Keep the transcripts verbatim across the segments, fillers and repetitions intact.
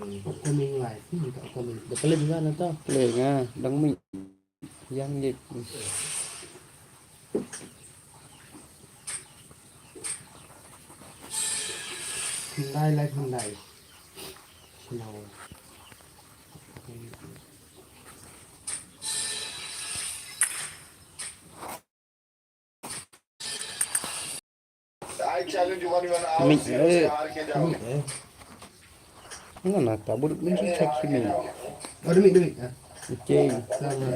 Upcoming live. Hmm, upcoming. Dah play juga na to. Play nga, dang mi. Yang lip. Hyundai live Hyundai. Snow. Mik eh. Mik eh. Mana tak boleh mention seksi ni. Oh, demi, demi. Ah. Okey. Sama.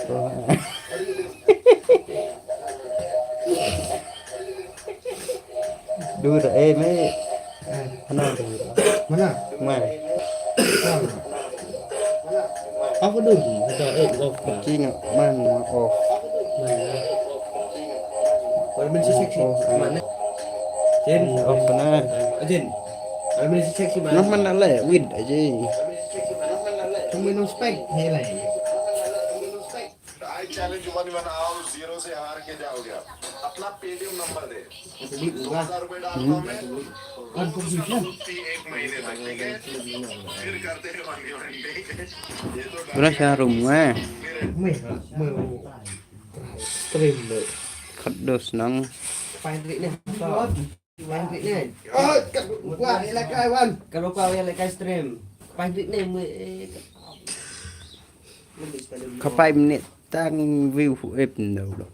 Oh. Dur, eh, mate. Eh. Mana dur? Mana? Mana? Sama. Apa dur? Kata, eh, off. King man off. Mana? Mana seksi? Oh, eh. Mana? Jin. Off na. Jin. Mana seksi mana? Nah, mana le? Wid aja. Kamu minum spek? Helai. I challenge you, one one hour zero से हार के जाओगे आप। अपना पेटीएम नंबर दे। दो हजार रुपए डालता हूँ मैं। और कुछ भी क्या? एक महीने तक, ठीक है? फिर करते हैं one one, ठीक है? ये तो Guna sha room eh. Mui, mui, mui. Stream deh. Khat dos nang. Pain rik ni. Wan, wan, wan. Oh, kat, wah, elak kai, wan. Kalau kau elak kai stream. Pain rik ni, mui, eh, kat. Ka five minute tang view ep no lo.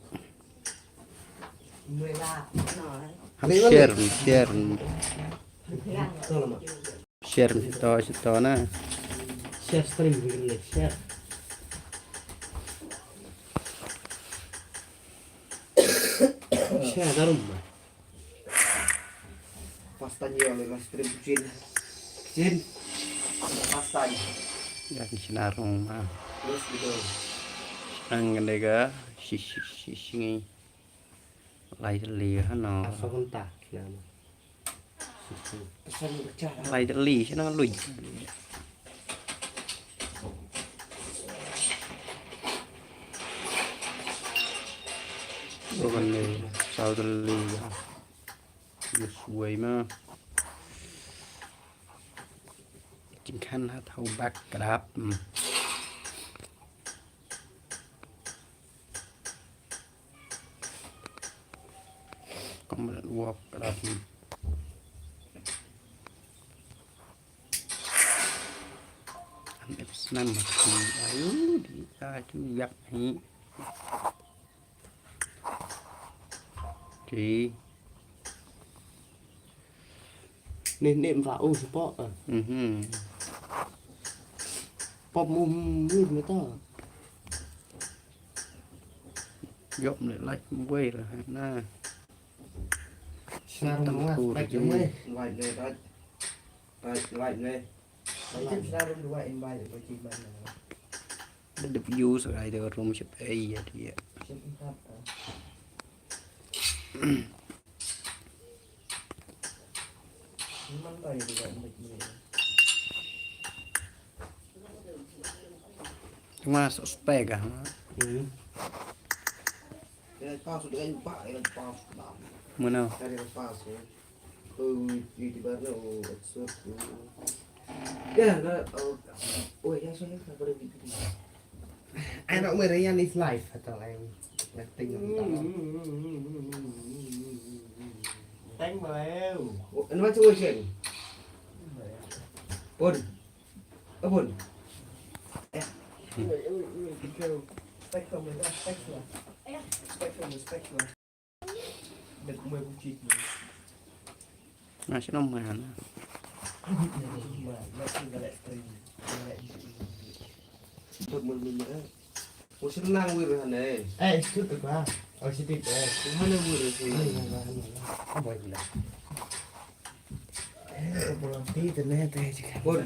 Mui la, no, eh. Hap share, share. Tolong, Mak. Share to, to na. Share stream, share. Share darum, Mak. Pasta nyo le mas krim kucin. Kucin. Pasta nyo. Ya, kucin arung, ah. Terus gitu. Ang ganda ga, shi, shi, shi, shi ngi. Lai li ha no. Apa kontak, nama? Pesan pecah. Lai li, shi nang lui. Bukan ni, saw li. Yus wei ma. Jingkhan ha thau bak krap. Hmm. Kamu wok krap. Hmm. An ep snam. Ayu di ayu yak hi. Ti. Ni, ni mra u sepo. Mhm. Pop mu, mu, mu, mu ta. Yok mle like mu wei la na. Senar mu, like mu. Like ne, right. Right, right ne. Bad da views ai da rum ship ai ya dia. Cuma suspek ah. Hmm. Mana? Ui, ui, di mana? Oh, absurd. Ya, na, oh, oh, ya, sorry, sabar, di, di. Anak Merian is live atau I'm acting. Teng Maleu. Oh, and what's your question? Pun. Pun. Eh. Ui, ui, ui, ui. Spectrum, spectrum. Spectrum, spectrum. Nga shu ong ma hana. Eh, itu tu ba. Oh, situ, eh. Mana wir tu? Boy, gila. Eh, boy, ti tu ne, tu je. Boy.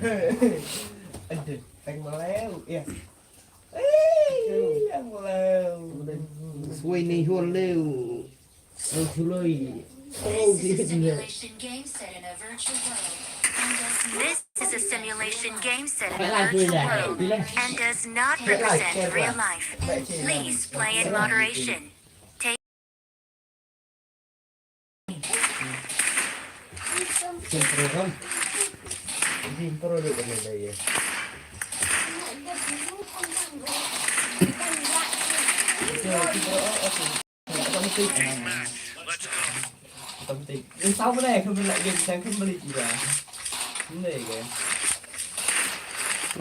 Aduh, teng Maleu, ya. Sway ni hol leu. Ang suloi. This is a simulation game set in a virtual world and does not represent real life. Please play in moderation. Take Automatic. Automatic. Yung tao ko na eh, kung wala yung isang kung mali, diba? Hindi eh.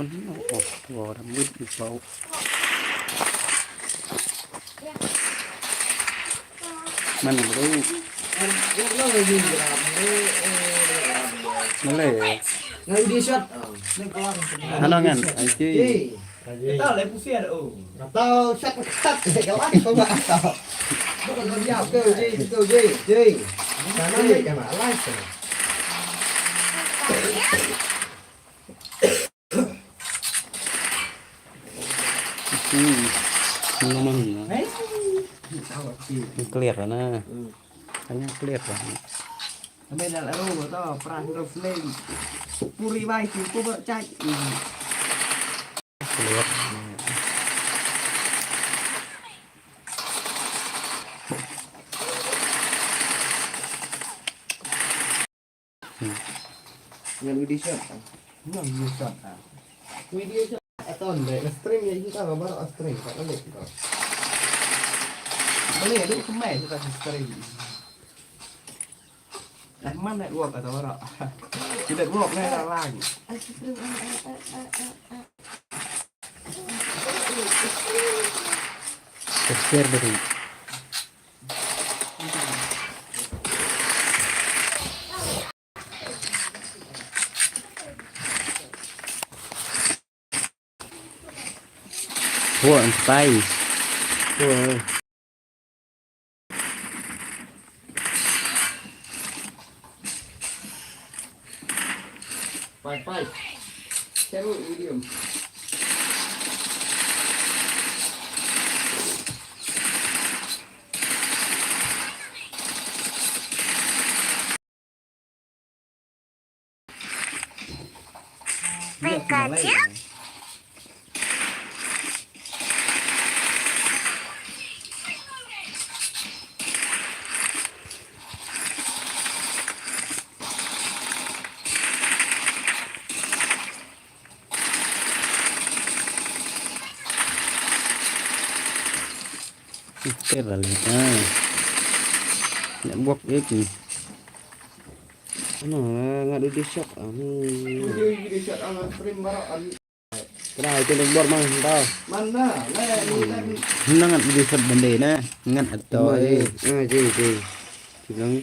Ano? Oh, wala mo ito. Mana bro? Mali. Ngai di shot. Ano ngan? Anjing. Kata lah pusing ada oh. Kata shot kat. Kau apa kau tak tahu? Bukan kau diam kau je, kau je, je. Sana ni kan live. Hmm. Naman na. Clear na. Kanya clear na. Kami na laro to, pra hero flame. Puri bai tu ko ba chai. Clear. Yang video shot. Yang video shot. Video shot. Aton deh, stream ya kita baru stream tak boleh kita. Boleh, lu kemai kita stream. Dah mana network atau baru? Kita network ni dah lang. Share dari. Wah, ang spy. Wah. Five, five. Seru, medium. Pikachu. Iter lah ni. Ah. Nak buat dia tu. Ano, nga duduk shot. Ah, hmm. Duduk shot, ah, stream baru, ah. Kena itu nombor mang, tau. Mana? Lah, ni, lah, ni. Nang ngat duduk shot bende na. Ngat atau, eh. Ah, ji, ji. Bilang.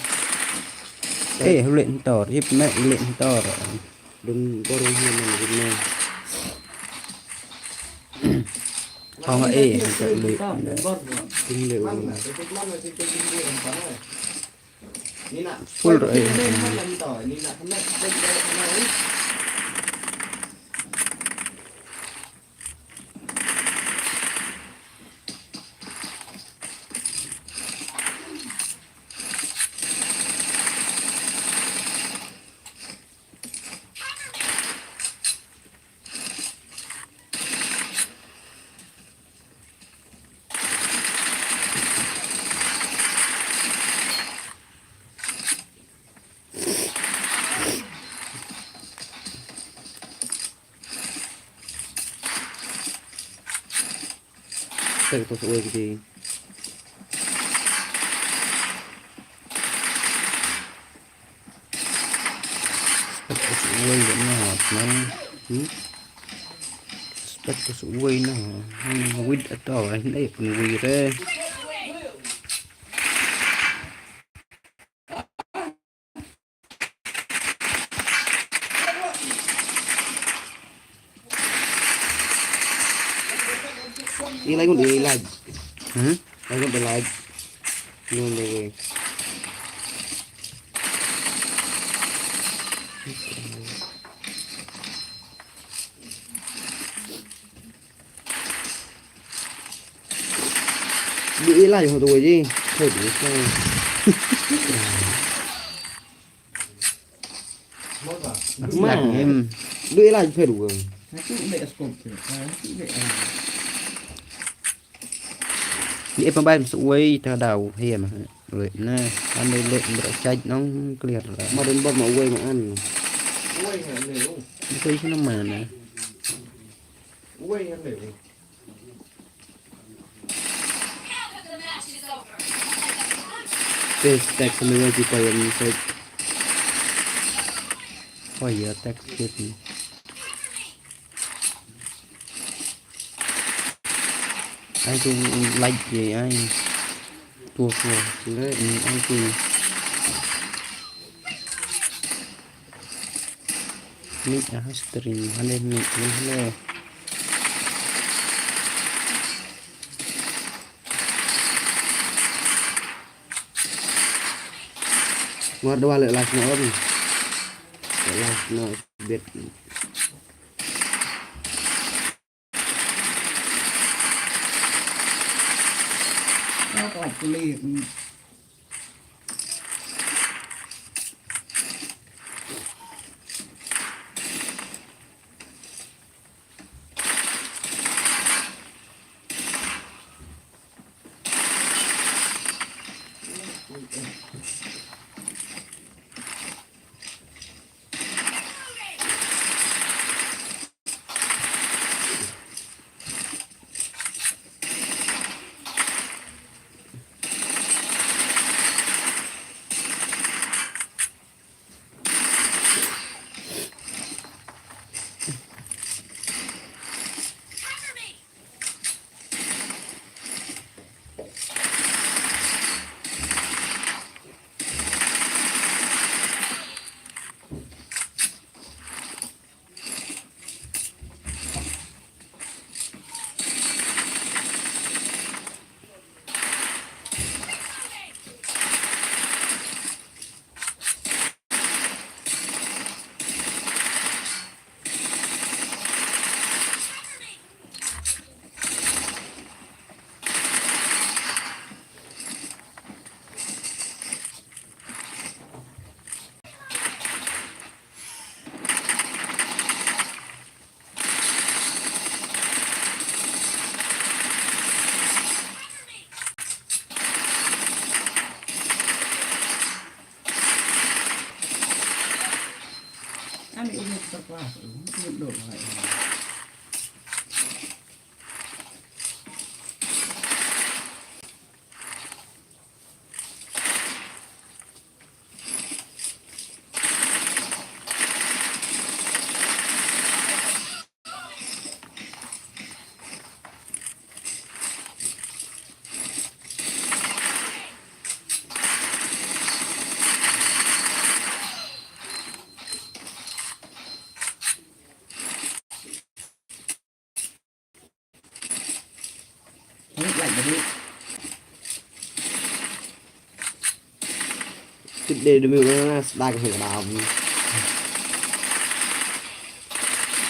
Eh, ulit ntor. Ip mek ulit ntor. Dun bor ni man guna. Kau ngat eh, ngat ulit. Dun le ulit. Full ro eh. Tek to suwei ki. Spek to suwei na, man. Hmm? Spek to suwei na. Hmm, wid ato, eh, na ipun wire. Ilai ngut ilai. Hmm? Ilai ngut ilai. No, no way. Di ilai ho to ji. Thoi di. Ma. Dak im. Di ilai pher wa. Di e pambai msa uwei ta daw hiam. Leh na. Kan leh leh bra chaj nong clear la. Ma don bor ma uwei ma an. Ito yung naman ah. This text me what you call it. Why you text it? Ai tu like je ai. Tu tu. Sila ni ai tu. Ni ah stream hale ni hale. Ngar dua le live na on. Live na bit. Ani ini terkelas, ini dulu. Tip de demi mana sdak hang dam.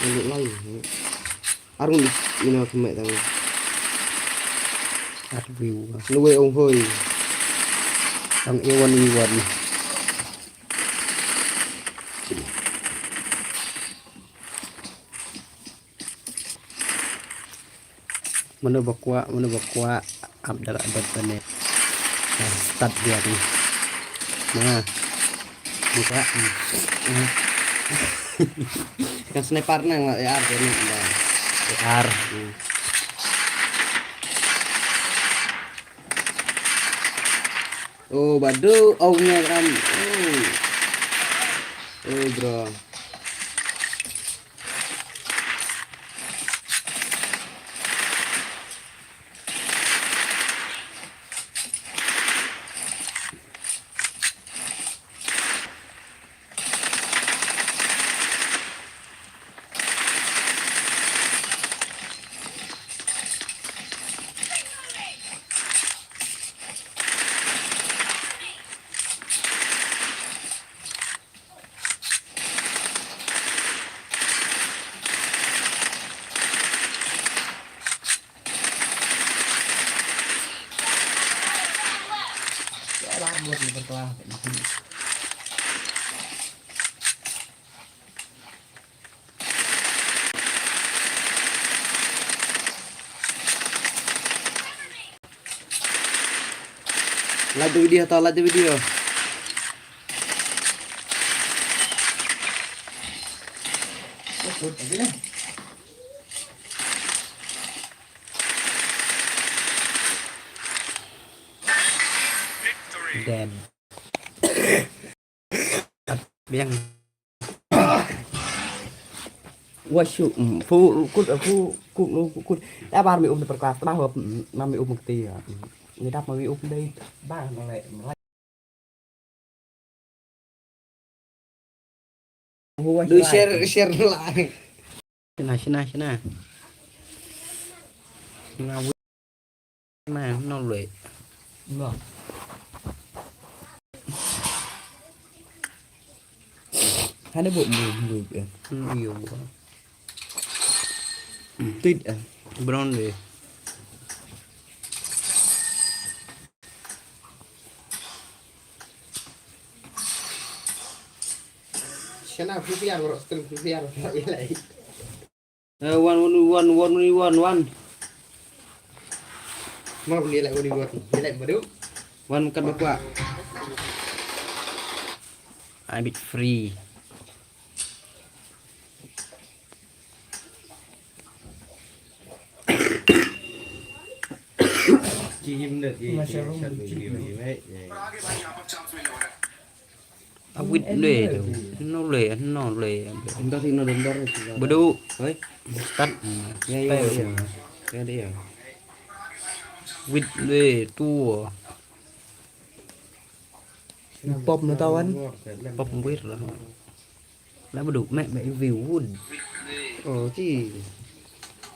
Ini lai. Arun ina kemai tang. At view. Nuwe ong hoi. Tang iwan iwan. Mano ba kwah, mano ba kwah, ap dara dep bane. Ah, start dia tu. Nah. Buka. Hmm. Kan sniper nang lah, A R tu ni. A R. Hmm. Oh, badu, oh, nya ram. Oh. Oh, bro. Like the video, tau, like the video. Damn. Biang. Wa shu, mm, fu, kut, fu, kut, kut, kut. Ya bar mi um per kelas, tama ho, mm, ma mi um kti ya. Mm. Ni dap ma mi um dei, ba, ma le, ma le. Fu wa shu. Du share, share lai. Shina, shina, shina. Shina, wi-, na, no le. No. Hana bu, bu, bu, eh. Hm, yo. Tit, eh. Brown le. Shana P P R, bro, stream P P R, bro, ilai. Eh, one, one, one, one, one, one. Mar ni ilai, one, one, ilai, bro. One kat bakwa. I bit free. Awit le tu. No le, no le. Ndor si no ndor. Bedu. Oi. Start. Ya, ya, ya. Ya, ya. Wit le tu. Pop no tawan. Pop wir lah. Lah bedu, mek, mek view wood. Oh, ci.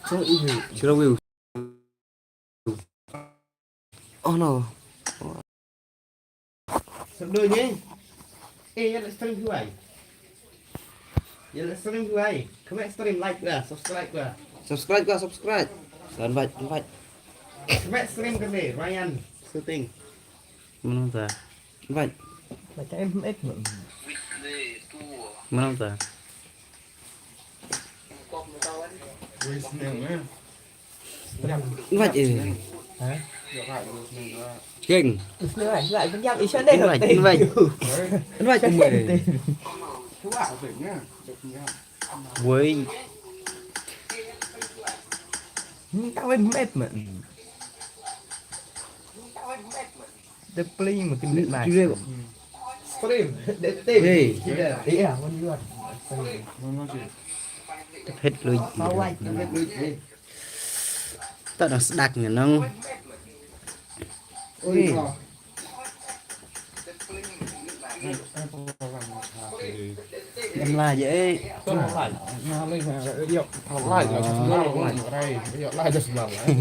So, ibu. Sira view. Oh no. Sadu ni. Eh, ya, let's stream why. Ya, let's stream why. Come and stream, like lah, subscribe lah. Subscribe lah, subscribe. Invite, invite. Come and stream kami, Ryan. Shooting. Mana tak? Invite. Baca M F. Mana tak? Invite, eh. Ha? King. Invite, invite, invite. Invite, invite. Invite, invite. Woi. Ni kawin met, mat. They're playing with him that match. Stream. That thing. Hey. Yeah, when you are. Tep het lui. Pawai, tep het lui. Ta dang sdak ngan nang. Oi. Em la je, eh. Lai, lai, lai. Lai, lai. Lai, lai.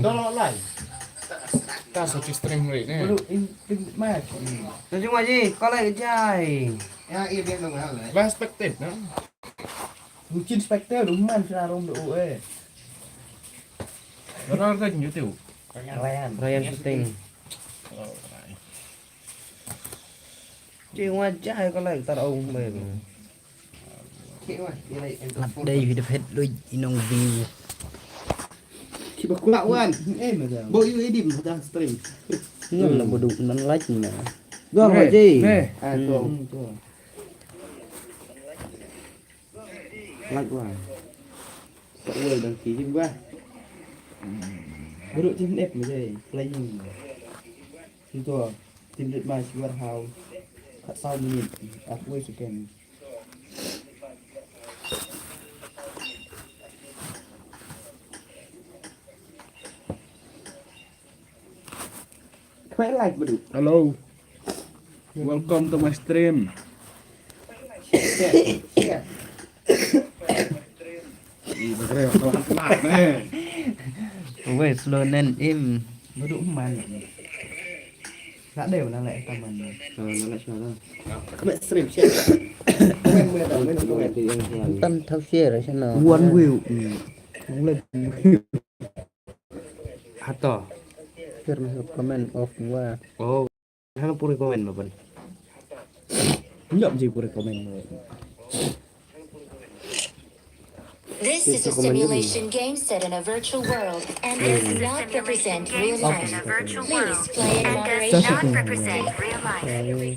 Lai, lai. Ka sa ci stream ri ne. Baru in, in match. Na jong wa ji, ko lai jai. Ya, iya, biar dong, lai. Ba spectate, no? Luchin spectate, ruman sila rom do, eh. Orang kan YouTube. Ryan. Ryan Shooting. Oh, Ryan. Ci wa jai ko lai tar ong be. Lap dei hi dep het lui inong view. Ki ba kulak wan. Eh, ma da. Bo yu edim ha dang stream. Ngan la bodu nan like na. Go, eh, Haji. Ah, to. Hmm, to. Like wan. Tak wei dang ki jim gua. Baru jim nep ma jai. Playing. Itu, team deathmatch, you are how. Kat saw minit, aku wei second. Kau like bedu. Hello. Welcome to my stream. Ih, ba kre, ba kre, ba kre. Wei, slow nen im. Baru man. Nak deh, nak lek taman. Nak lek sana. Kena stream share. Komen, komen, komen, komen. Tan tau share sana. One view. Hmm. Hato. Share comment off gua. Oh. Hang puri komen ba ban. Nyop ji puri komen ba. This is a simulation game set in a virtual world and does not represent real life.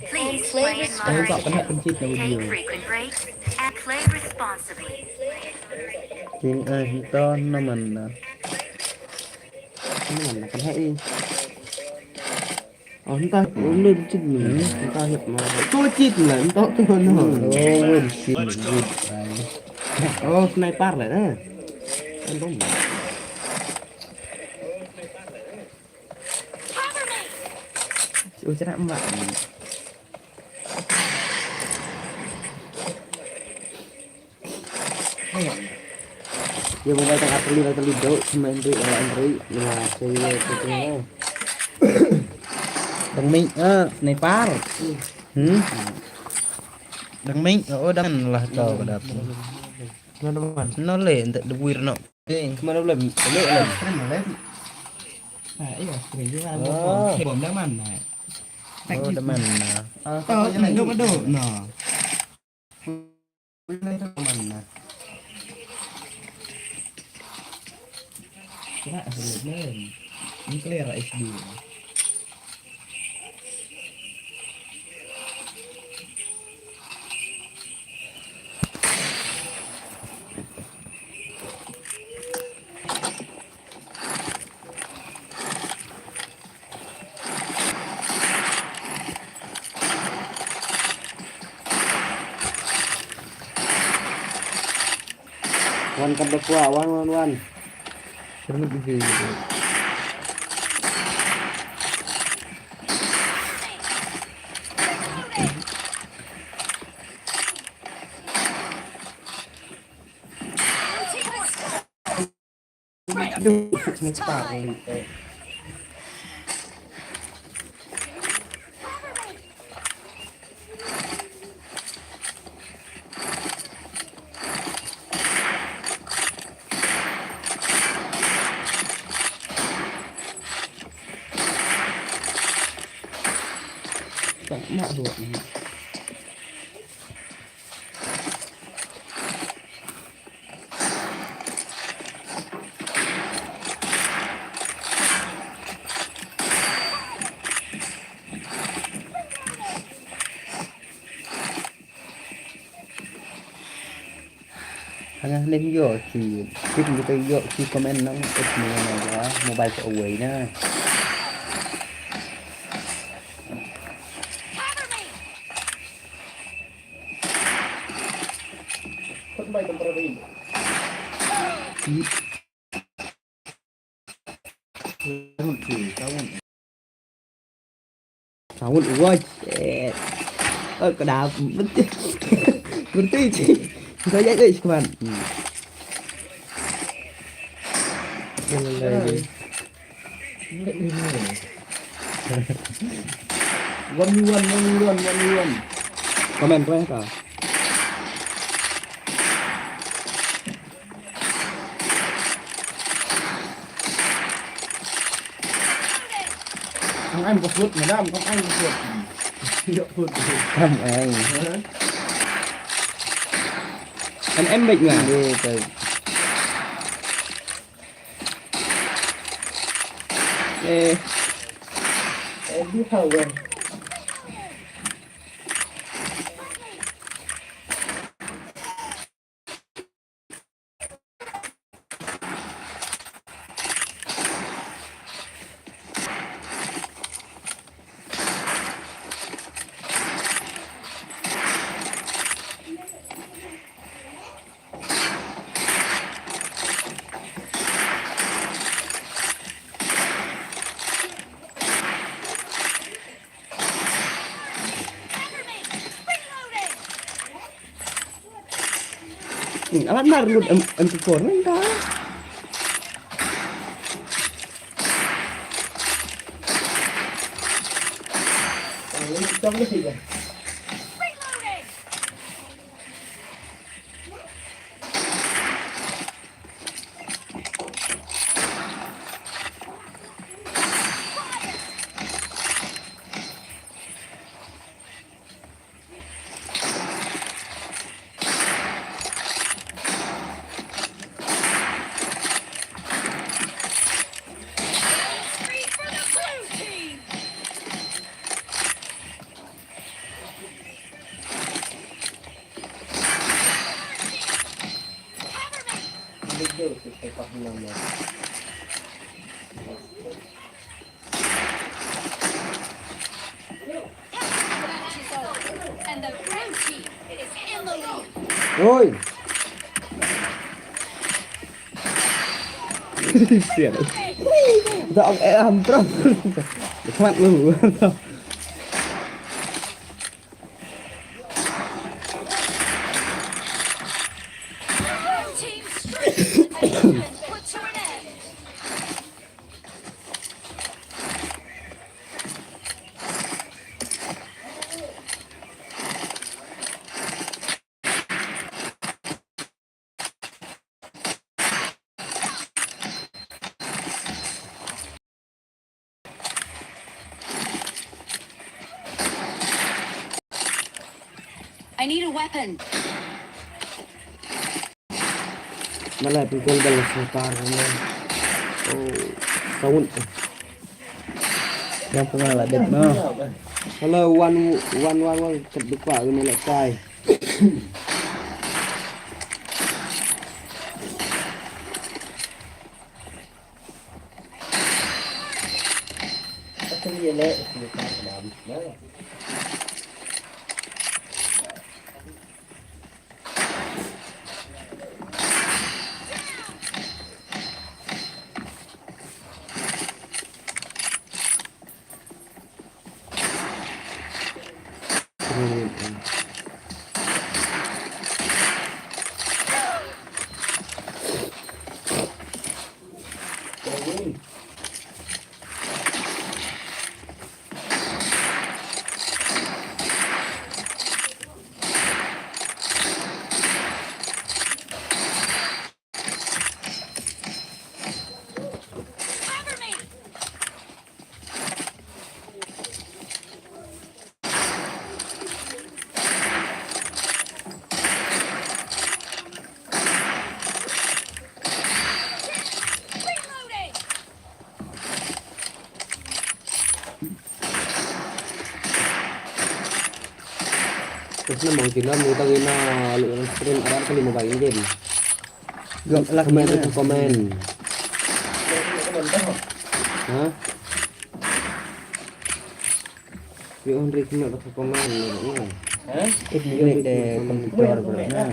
Please play in moderation and play responsibly. Take frequent breaks and play responsibly. Ing, eh, ito naman na. Naman na kan hai. Oh, nta, oh, le chit ni. Hmm? Nta hit ma. To chit la, nta to no. Hmm, oh, well, shit, good. Ai. Oh, sniper la, eh. Kan bom. Oh, cerak mbak. Ïa, mobile tang artylli, artylli dok, sima Henry, ala Henry, ïa, saya ïa, saya ïa. Dang mih, ah, sniper. Hmm? Dang mih, oh, dang lah kau ka dap. Mana mana? No le, ente de wir no. Mana belum? Le, le. Mana le? Ah, iya, screen juga. Oh. Bom dah mana? Oh, dah mana? Ah, oh, dok, dok, no. Kira asal main. Ini clear H D. Wan kat ba kwah, wan, wan, wan. Perlu di sini. Hanga nem yo ki, ki, ki yo ki comment nang, et ni na ya, mobile ko away na. Sound, wah, shit. Oh, ka da berhenti. Berhenti, cik. Saya je, cuman. Hmm. Lelai. One v one, one v one, one v one. Comment, comment ka. Không ăn có phút mà đam, không ăn có phút. Không ăn. Hả? Anh em mệt mà. Đi từ. Ê. Em biết thầu rồi. Hmm, alat mar lut em, em tukor nang ta. Oi. Sial. Da ong eh ham terus. Khmat lu. I need a weapon. Malai pun kol bal sniper ne. Oh, sound. Yang pun la dep no. Hello, one, one, one, one, kat dukwa ne lekai. Terus na mungkin lah minta gina lu yang stream Arab kali mobile game. Gak lak komen, komen. Hah? Yo, Henry kena dapat komen ni. Hah? Ini deh komputer bro. Nah.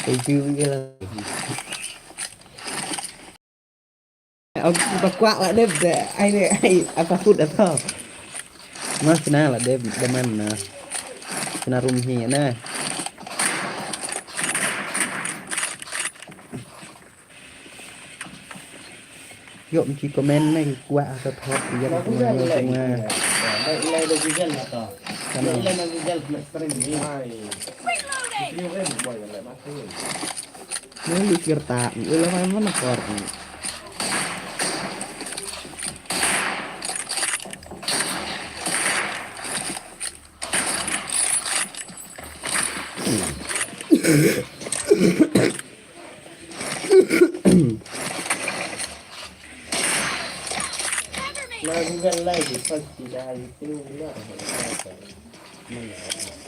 Thank you. Aku tak kuat lah dep deh. Ai deh, ai apa food atau? Mas na lah dep demen na. Kena rum hi na. Yok mesti komen na kuat atau thot ya. Nuli kirta, nuli mana mana kor.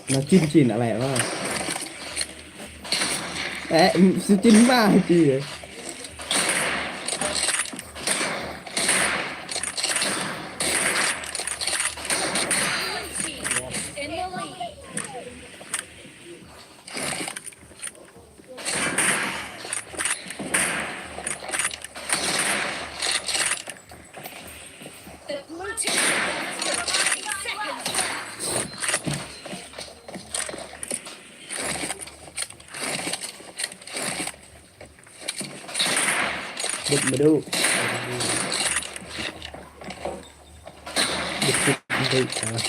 Na chin chin alai ma. Eh, su chin ma ti. Bit madu. Bit madu. Ah.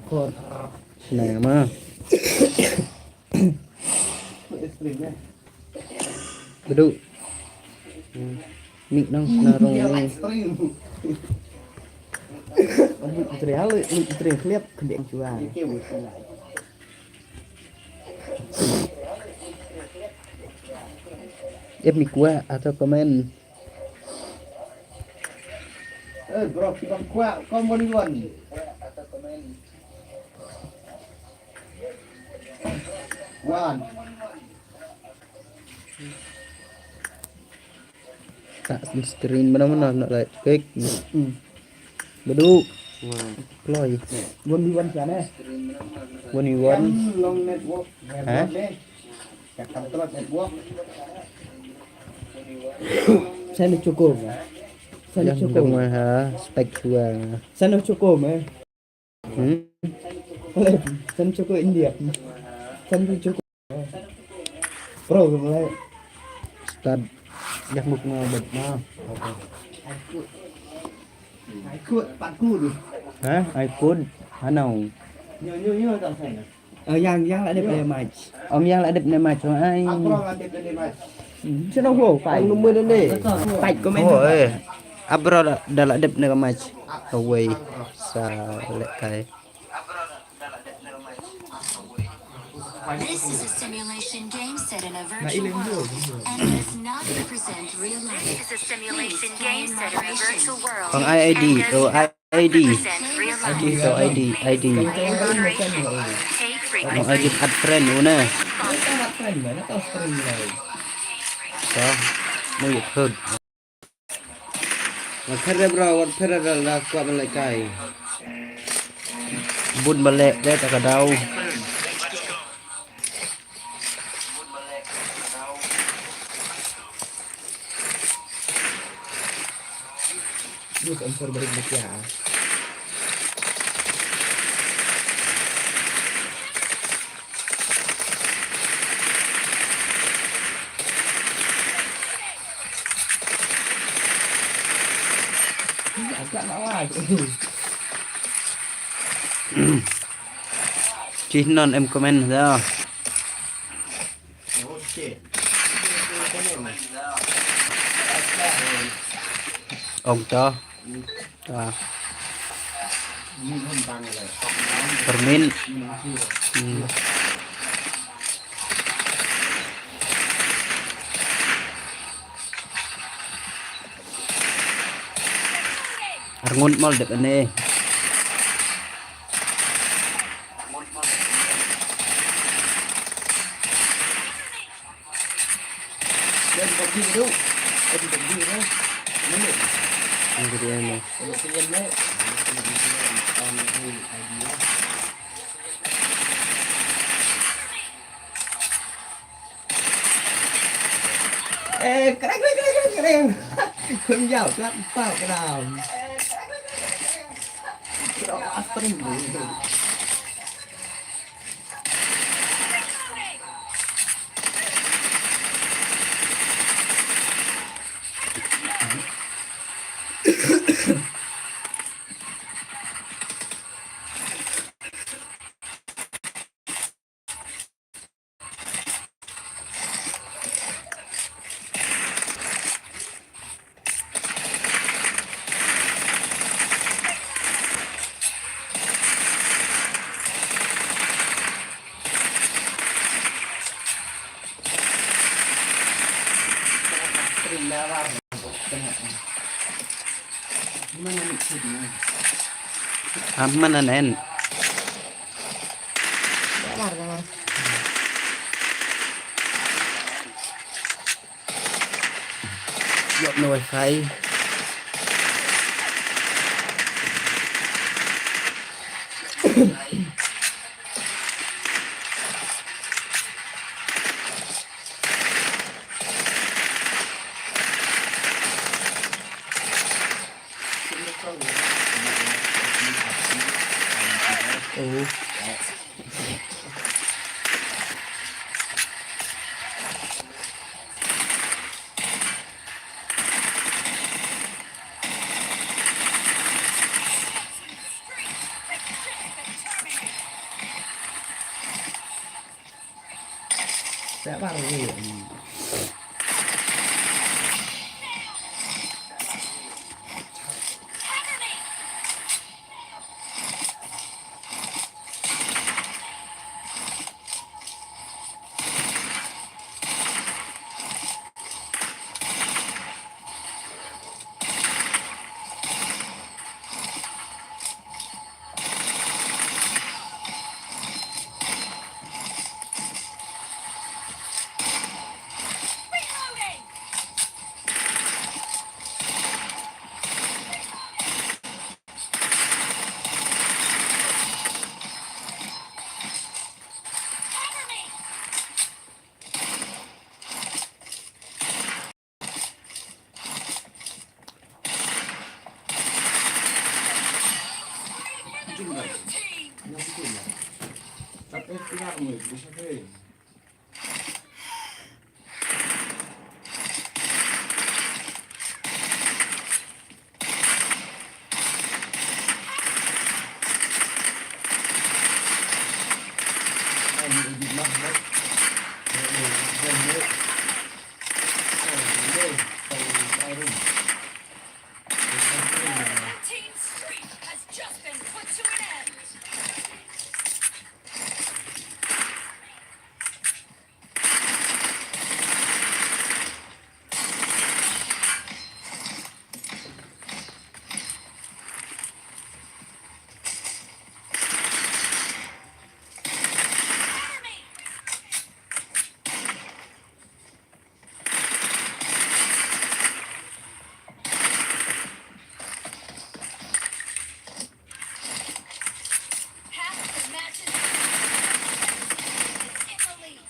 Khor. Nah, ma. Bedu. Mik nang na rong ni. Mik teri halu, mik teri kliap kedek jua. Ep mi kuah atau komen. Eh, bro, kita kuah, kau mau liwan. Wan. Tak screen mana-mana nak like klik. Hmm. Bedu. Ploi. One v one sana. One v one. Kan long network. Hah? Kan telat network. Sana cukup. Sana cukup. Yang dong ha spek chuang. Sana cukup eh. Hmm? Sen cukup India. Sen cukup. Pro ke mulai. Start. Yak muk na bet na. Okay. Ai kut, pat kut. Ha? Ai kut. Hanau. Nyo nyo nyo tang sen. Yang yang la dep na match. Ong yang la dep na match ong ai. Abro la dep na match. Sino ho pai. Ang number deh. Pai komen. Oh eh. Abro da la dep na match. Away. Sa lek kai. This is a simulation game set in a virtual world and does not represent real life. This is a simulation game set in a virtual world. Ong I D, oh I D. Represent real life. I D, oh I D, I D. Ong I D add friend una. So, mu yuk hud. Wat phet re bro, wat phet re la kwah ban lehkai. Bun ba leh de ta ka daw. Use answer balik dia. Agak nak wai. Cih non em comment dah. Ong to. Ah. Permin. Hmm. Arngut mol dep ane. Eh, keren, keren, keren, keren. Khun ïaw, kat, tau, kedam. Kedam, astring. Aman anen. Yok na wifi. Oh. Dah baru ni. Red team's streak has just been put to an end. Half of the matches in the league.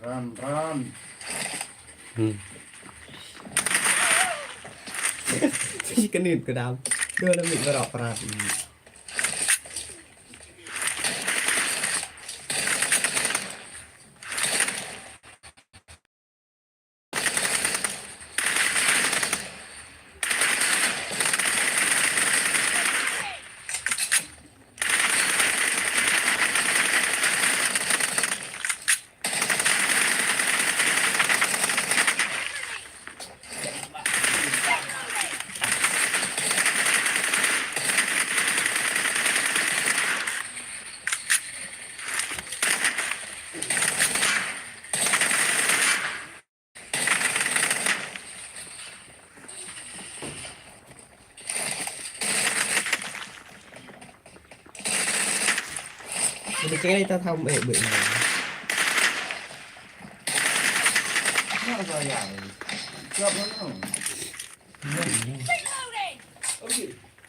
Ran, ran. Hmm. Shi kynit ka dam. Dua la mit baroh prat. Ini kira kita tahu baik-baik.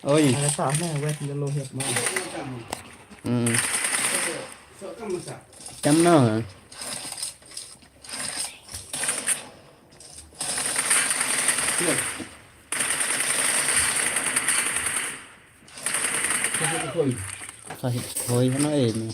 Oi. Ada tah ne, wet yellow hit ma. Hmm. Cham no. Sa hit khoi hano em.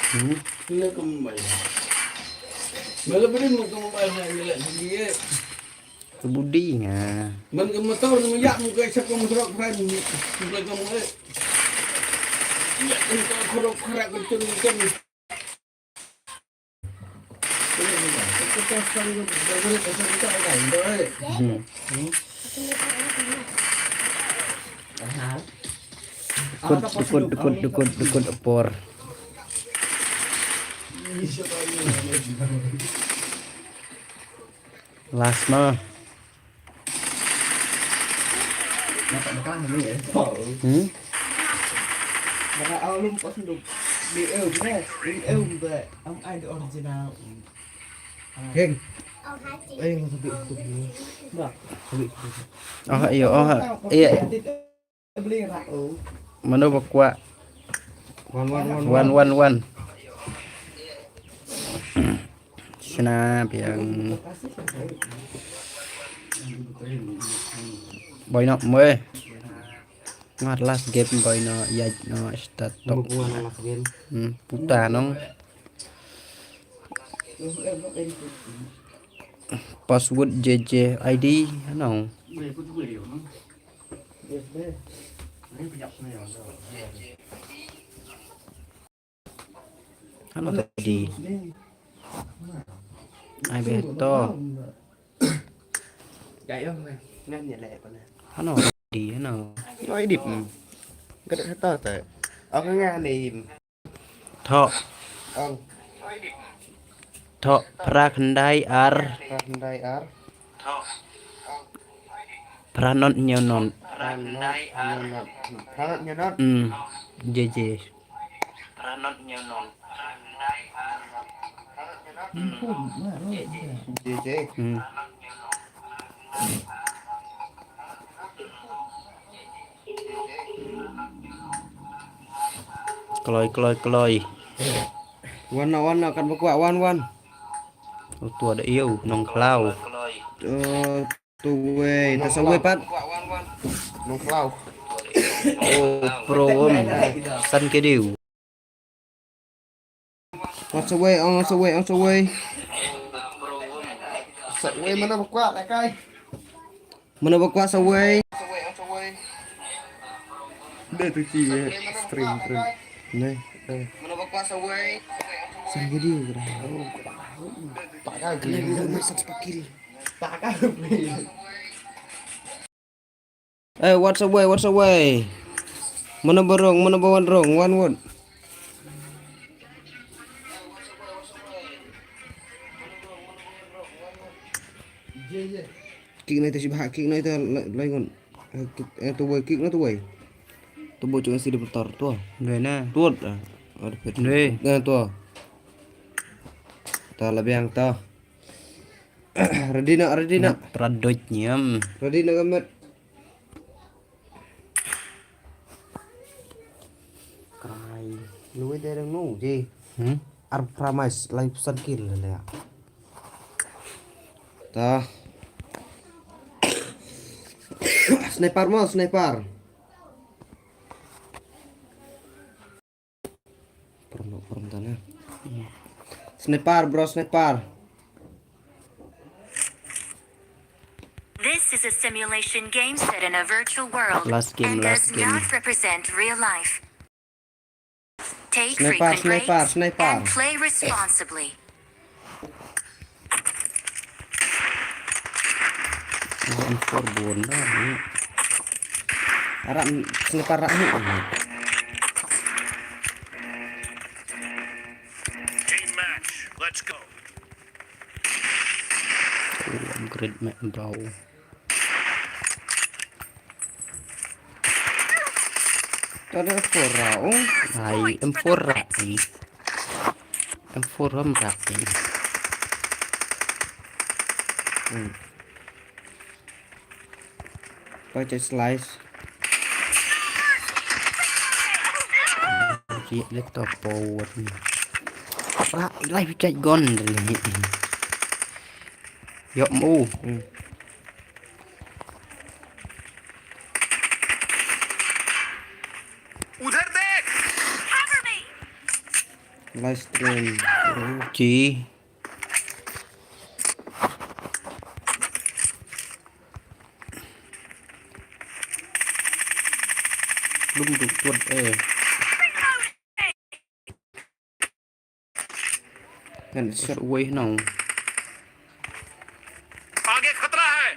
Hmm. Ke budi nga. Man ka motor ni maya mu ka sap ka motor kran ni. Ka motor kran ka chun ka chun. Hmm. Dukut, dukut, dukut, dukut, dukut, apor. Last ma. Hmm? Heng. Eh, yang satu itu dulu. Bah, satu itu. Oh, iyo, oh, iya. Mano ba kwah? Wan, wan, wan, wan. Wan, wan, wan. Shna biang. Boi no, mwe. Ngat last game boi no, yaj no, start tok. Mukwa na last game. Hmm, puta nong. Password J J I D, ano? Ano I D? Ai beto. Ano I D, ano? Ano I D, hmm. Kada kata ta. Aku ngani. Tho. Ong. Tho, phra khyndai ar. Phra khyndai ar. Phra not hynñiew not. Phra not hynñiew not. Phra not hynñiew not. Hmm. J J. J J. Hmm. Kloi, kloi, kloi. Wan na, wan na, kat ba kwah, wan, wan. Uto da ïew, Nongkhlaw. Eh, tu wei, ta sa wei pat. Nongkhlaw. Oh, pro, um, San Kediu. Wat sa wei, ong sa wei, ong sa wei. Sa wei, mano ba kwah, lai kai. Mano ba kwah sa wei. Dei tu ci, eh, stream, stream. Nei, eh. San Kediu kra. Kena video mai sat spakil. Eh, what's away, what's away? Mano ba rung, mano ba wan rung, wan wut. Kick na ita sibah, kick na ita la-, laingon. Eh, kick, eh, tu wei, kick na tu wei. Tu bo chung sidi betar tu. Doi na. Tu, eh, ada pet. Doi. Eh, tu. Ta la biang ta. Ready na, ready na. Pradoj niam. Ready na gamet. Krai. Lui dei dang nu ji. Hmm? Ar pramais lai pesan kill le. Ta. Sniper mo, sniper. Pernah, pernah tanya. Sniper, bro, sniper. simulation game set in a virtual world Last game, and last does game. Not represent real life. Take Sniper, frequent sniper, breaks sniper. And play responsibly. One four bunda ni. Arah sniper arah ni. Team match, let's go. Oh, upgrade map bro. Tara pura, oh. Ai, M four ra. M four ram ra. Hmm. Pakai slice. Cik laptop power ni. Ra, live chat gon ni. Yok mu. Hmm. उधर देख। Live stream. Ji. Lum duk tuat eh. Ngan shot wei nong. आगे खतरा है।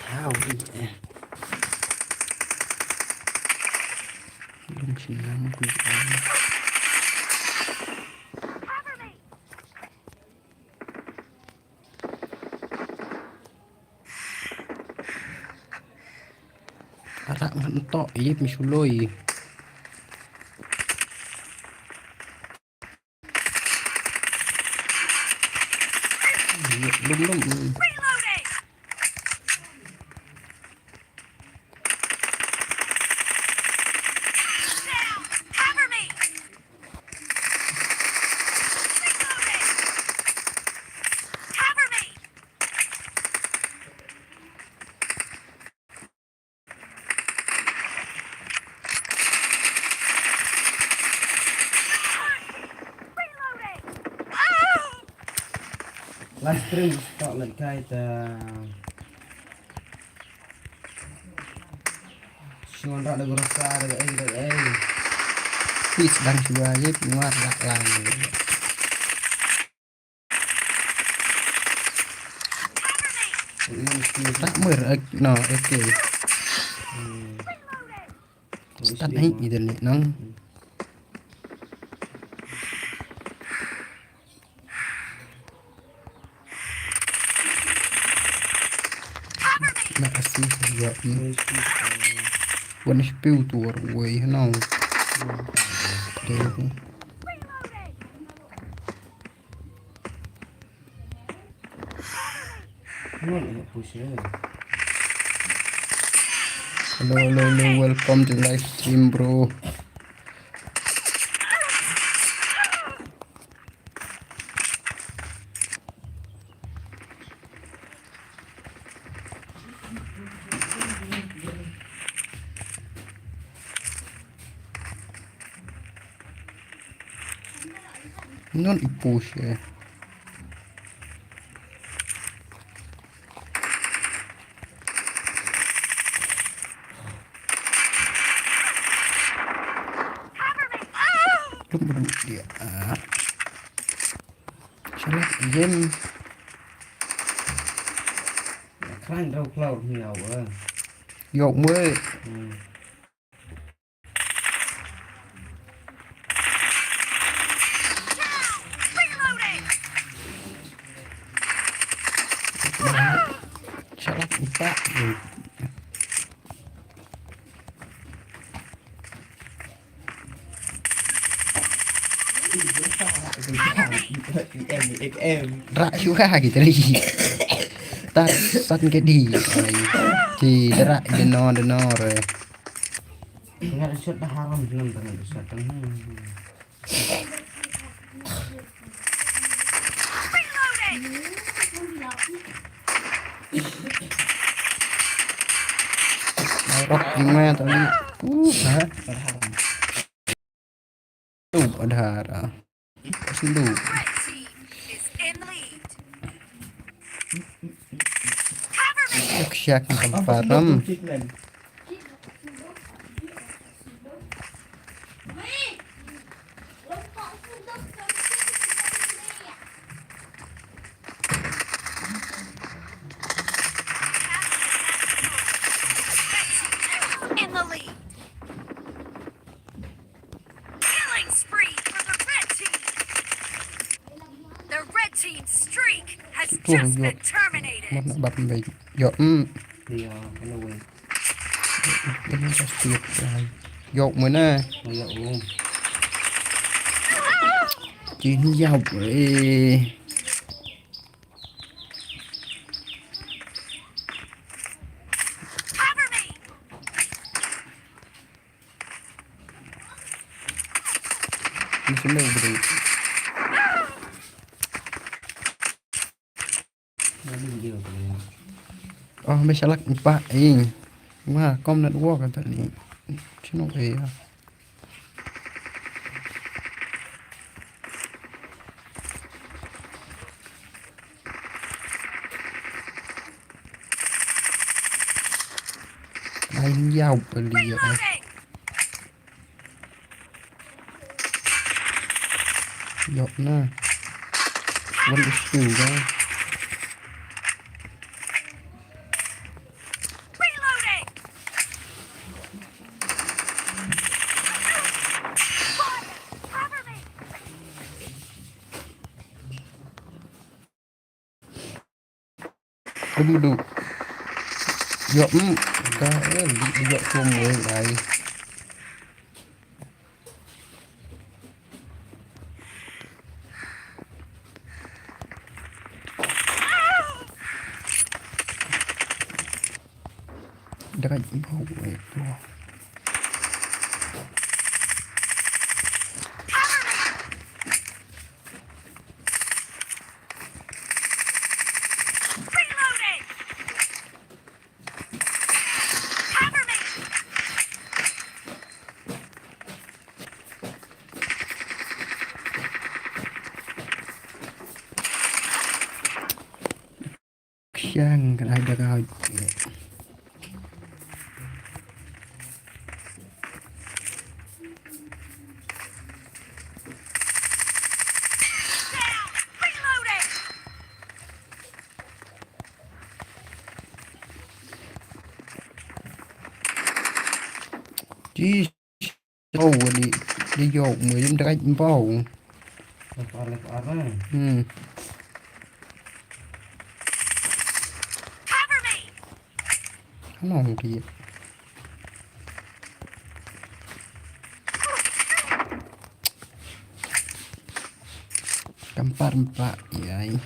Thau, eh. Lum shin lam ku. Arak ngan tok, ip mi suloi. Lum, lum. Live stream start like guys. Shuan rak da grosa da ai da ai. Please dang shuwa ye pingwar rak lang. Tak mer, eh, no, okay. Start ni, ni dan ni nang. Na asi ya i. Wan spill tu war wei no. Okay. Hello, hello, hello, welcome to live stream, bro. Non i push eh. Lum lum dia. Salah game. Kran rau cloud ni au. Yok mwe. Salah empat. Rak shuwa kita lagi. Tak san ke di. Ki rak deno deno re. Ngat shot dah haram nan dengan shot. Rock gimana tadi? Uh, ha? Adhara. Sulu. Red team is in the lead. Cover me. Yak syak kam param. In the lead. Killing spree for the red team. The red team's streak has Tuh, just yo. Been terminated. Mut nak bat mbai. Yo, mm. Dia kena wei. Ini pasti. Yo, mana? Maya um. Jin yau. Eh. Cover me. Ini semua beri. Ini dia tu. Oh, mashallah empat ing. Wah, kom network kata ni. Sino kaya. Lain yau beli ya. Reloading. Yok na. One is two guys. Reloading. Fire. Cover me. Dum du. Yok mm. Ka eh di yok kum wei ai. Dekat bawah itu. Reloading. Cover me. Siang kan ada kau. Reloading. Jeez. Oh, di di yok mui dim dekat bau. Lepas lepas kan. Hmm. Cover me. Ano dia? Kampar empat yai.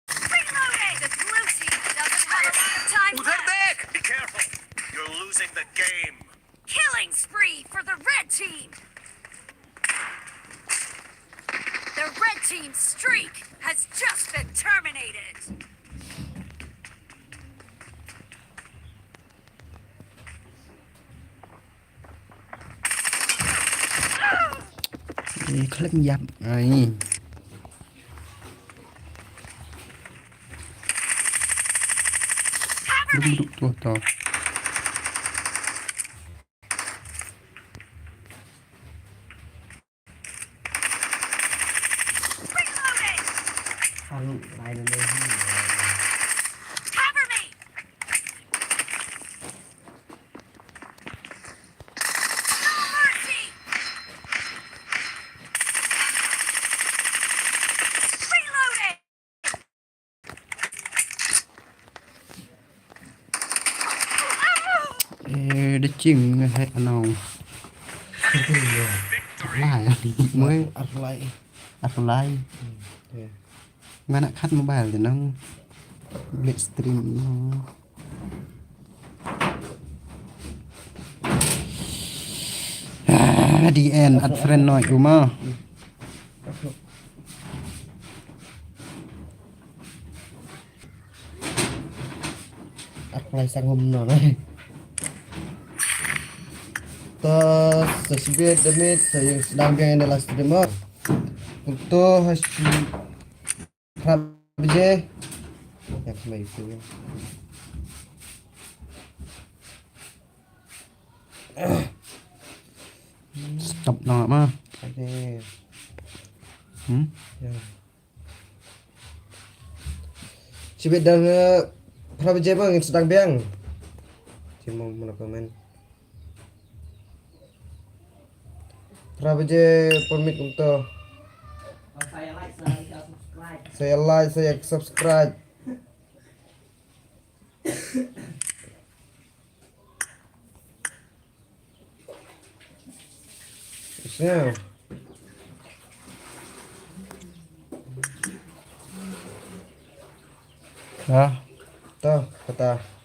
Reloading. The blue team doesn't have a lot of time उधर left. देख! Be careful! You're losing the game. Killing spree for the red team. The red team's streak has just been terminated. Eh, khlem yap ai. Dum duk tu to. Alu lain ni. Cover me. No mercy. Reloading. Eh, the ching hai anong. Lai, mui Arlai. arlai. Ya. Nga nak kat mobile de nang. Blade stream no. Ah, the end at friend no uma. Arlai. Sang hom no na. To, sa shibit da miet, sa ïeng sdang biang ïa la stream mo. Kumto ha shi phra baje. Ïa, kumai tu. Stop na ma. Ade. Hmm? Ïa. Shibit da, eh, phra baje mo ngin sdang biang. Shi mo mano comment. Phra baje por miet kumto. Sa ïa like, sa ïa subscribe. Sngew. Ha? To, kata.